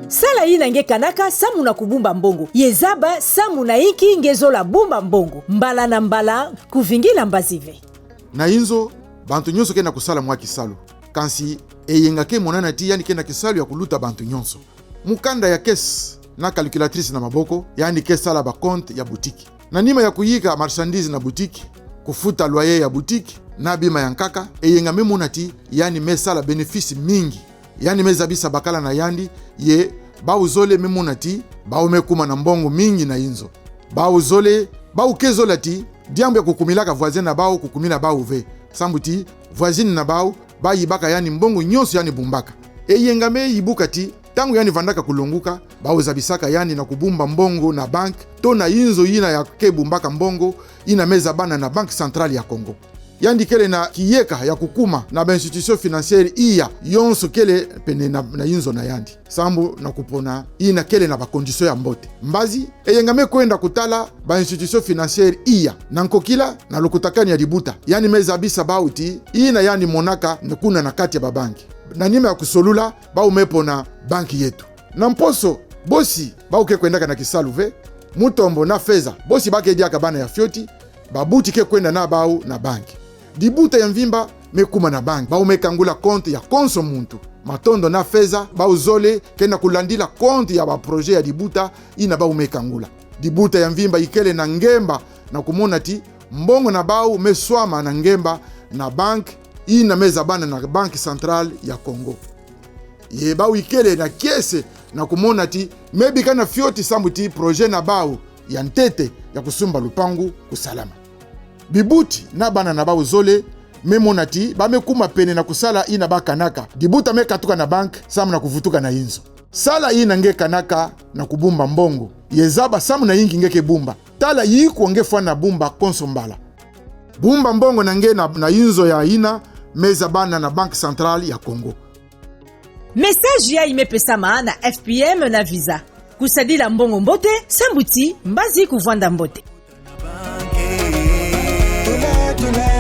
Sala yina nge kanaka samu na kubumba mbongo ye zaba samu na inki nge zola bumba mbongo mbala na mbala kuvingila mbazive. Na inzo bantu nyonso ke na kusala mwa kisalu, kasi eyenga ke monana ti yani ke na kisalu ya kuluta bantu nyonso. Mukanda ya caisse na calculatrice na maboko yani ke sala ba compte ya boutique. Na nima ya kuyika marchandise na boutique, kufuta loyer ya boutique na bima ya nkaka, eyenga me mona ti yani me sala benefice mingi. Yani me zabisa bakala na yandi ye bauzole me mona ti baume kuma na mbongo mingi na inzo. Bauzole baukezola ti diambo ya kukumilaka voisin na bao kukumila bau ve sambu ti voisine na bao bayibaka yani mbongo nyonso yani bumbaka. Eyenga me yibuka ti tango yani vandaka kulonguka baozabisaka yani na kubumba mbongo na banque to na inzo yina ya ke bumbaka mbongo ina meza bana na banque centrale ya Congo. Yandi kele na kiyeka ya kukuma na ba institution financière iya yonso kele pene na inzo na yandi sambu na kupona ina kele na ba condition ya mbote mbazi eyenga me kwenda kutala ba institution financière iya na nkokila na lokutakani ya libuta yani meza bisa bauti ina yani monaka kuna na kati ya ba banki na nima ya kusolula baumepona banki yetu na mposo bosi bauke kwendaka na kisalu ve mutombo na feza bosi bakediaka bana ya fioti babuti ke kwenda na bau na banki dibuta ya mvimba mekuma na banki baumekangula konte ya konso muntu matondo na feza bauzole kenda kulandila konte ya ba projet ya dibuta ina baumekangula dibuta ya mvimba ikele na ngemba na kumona ti mbongo na bau meswama na ngemba na banki ina meza bana na banki centrale ya Congo ye bau ikele na kiese na kumona ti mebika na fioti sambu ti projet na bau ya ntete ya kusumba lupangu kusalama bibuti na bana na bau zole memona ti bamekuma pene na kusala ina bakanaka dibuta mekatuka na banke samu na kuvutuka na inzo sala ina nge kanaka na kubumba mbongo yezaba samu na ingi nge kebumba tala yikwo nge fwa na bumba konso mbala bumba mbongo na nge na inzo ya ina meza bana na banque centrale ya Congo. Message ya imepesama na FPM na Visa. Kusadila mbongo mbote, sambuti, mbazi kuvanda mbote. Tula, tula.